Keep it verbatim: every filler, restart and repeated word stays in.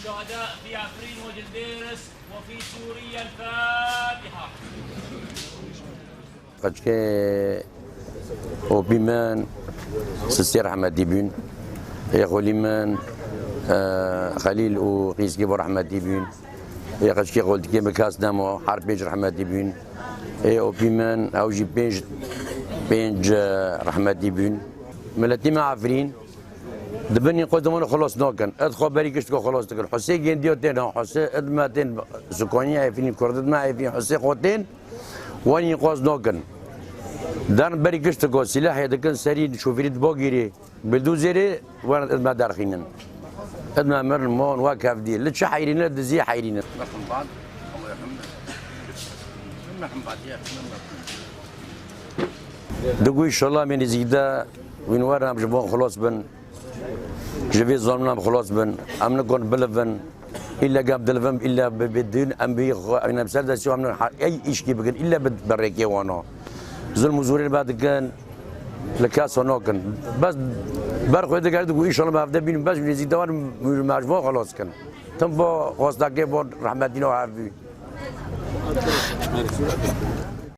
شهداء في عفرين وجلديرس وفي سوريا. الفاتحة. Qeçkê opî min sisê rehmetî bûn. Ê xolî min, e, Xelîl û Qîskî bo rehmetî bûn. Ê qeçkê xoltikê min kes nemo, her pênc rehmetî bûn. Ê opî min, ew jî pênc, pênc, e, rehmetî bûn. Miletî me Efrîn, di bin înqoz de wan xilas nakin. Ez xwe berî kişt ku xilas dikin. Husê gêndiyo tên ha, Husê id me tên Sukonî Efrîn, Kurd id me Efrîn, Husê xwe tên, wan înqoz nakin. Dan berî kişt ku silahê dikin, serî şofîrî di bagîrê, bildûzerê, wan id me derxînin. Id me mirin, mon, wa kevdî. Li çi heyrîne, dizî heyrîne. Digo înşallah em ê nêzîkî de wîn werin em ji van xilas bin. Ji vê zolmina em xilas bin. Em nikon bilivin. Îlle gem dilivin, îlle bi, bi din, em bi xwe, em ser destî em ha-, ey îşkî bikin, îlle bi, bi rêkê wana. Zulm û zûrê me dikin, li kes nakin. Bes ber xwe digerin ku înşallah me hevde bînin, bes nêzîk de werin, me ji van xilas kin. Tim bo xwestakê bo rehmetî no hevdû.